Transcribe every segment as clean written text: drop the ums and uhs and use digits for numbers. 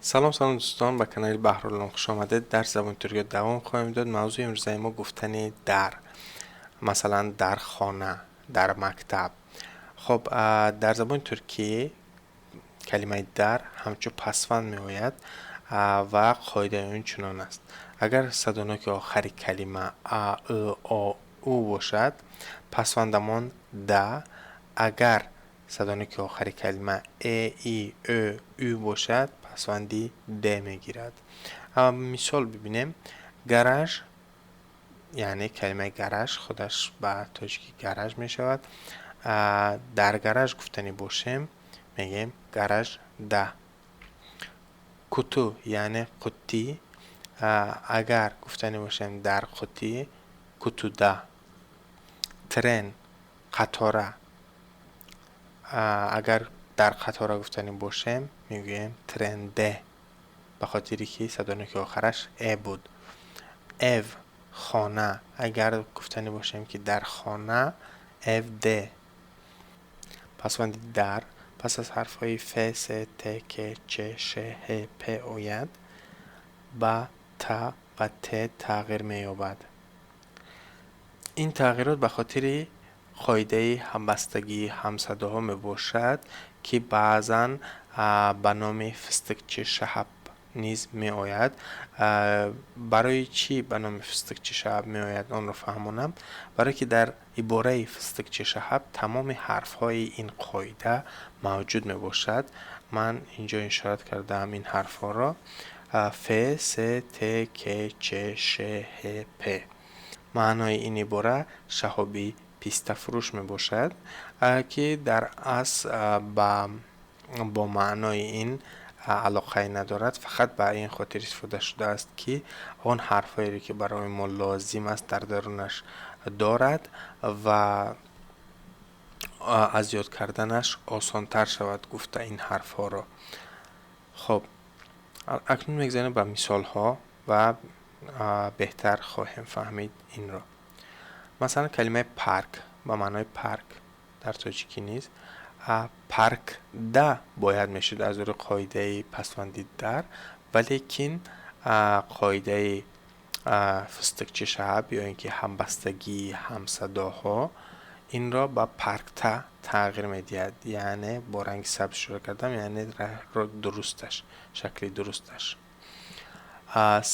Салом, салом, дӯстон, ба канали Баҳруллом хуш омадед. Дар забони туркия давом хоҳем дод. Мавзӯи имрӯзаи мо гуфтани дар, масалан, дар хона, дар мактаб. Хоб, дар забони туркӣ калимаи дар ҳамчун пасванд меояд ва қоидаи он чунон аст: агар садоноки охари калима а, ы, о, у бошад, пасвандамон да, агар садоноки охари калима э, и, ө, ü бошад, пасванди де мегирад. Мисол бибинем: гараж, яъне калимаи гараж худаш ба тоҷикӣ гараж мешавад. Дар гараж гуфтанӣ бошем, мегӯем гаражда. Kutu, яъне қуттӣ, агар гуфтанӣ бошем дар қуттӣ, kutuda. Tren, қатора, агар дар қатора гуфтанӣ бошем, мегӯем trende, ба хотире ки садоноки охараш э буд. Ev, хона, агар гуфтанӣ бошем, ки дар хона, evde. Пасванди дар пас аз ҳарфҳои ф, с, т, к, ч, ш, ҳ, п ояд, ба та ва т тағйир меёбад. Ин тағйирот ба хотири қоидаи ҳамбастагии ҳамсадоҳо мебошад, ки баъзан ба номи Fıstıkçı Şahap низ меояд. Барои чӣ ба номи Fıstıkçı Şahap меояд, онро фаҳмонам: барое ки дар ибораи Fıstıkçı Şahap тамоми ҳарфҳои ин қоида мавҷуд мебошад. Ман инҷо ишорат кардаам ин ҳарфҳоро: ф, с, т, к, ч, ш, ҳ, п. Маънои ин ибора Шаҳоби пистафурӯш мебошад, ки дар асл бо маънои ин алоқае надорад, фақат ба ин хотир истифода шудааст, ки он ҳарфҳоеро, ки барои мо лозим аст, дар дарунаш дорад ва аз ёд карданаш осонтар шавад гуфта ин ҳарфҳоро. Хоб, акнун мегзарем ба мисолҳо ва беҳтар хоҳем фаҳмид инро. Масалан, калимаи парк, ба маънои парк дар тоҷикӣ низ, паркда бояд мешуд аз рӯи қоидаи пасванди дар, валекин қоидаи Fıstıkçı Şahap ё ин ки ҳамбастагии ҳамсадоҳо инро ба parkta тағйир медиҳад, яъне бо ранги сабз ишора кардам, яъне дурусташ, шакли дурусташ.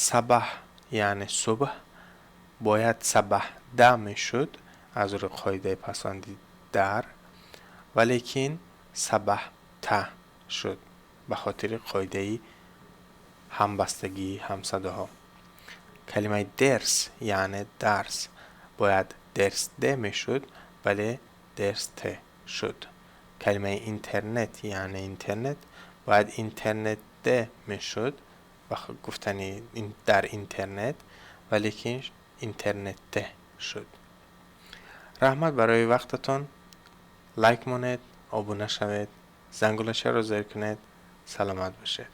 Sabah, яъне субҳ, бояд sabahda мешуд аз рӯи қоидаи пасванди дар, валекин sabahta шуд ба хотири қоидаи ҳамбастагии ҳамсадоҳо. Калимаи ders, яъне дарс, бояд derste мешуд, вале derste шуд. Калимаи internet, яъне интернет, бояд internette мешуд ба гуфтани дар интернет, валекин internette шуд. Раҳмат барои вақтатон. Лайк монед, обуна шавед, зангулачаро зер кунед. Саломат бошед.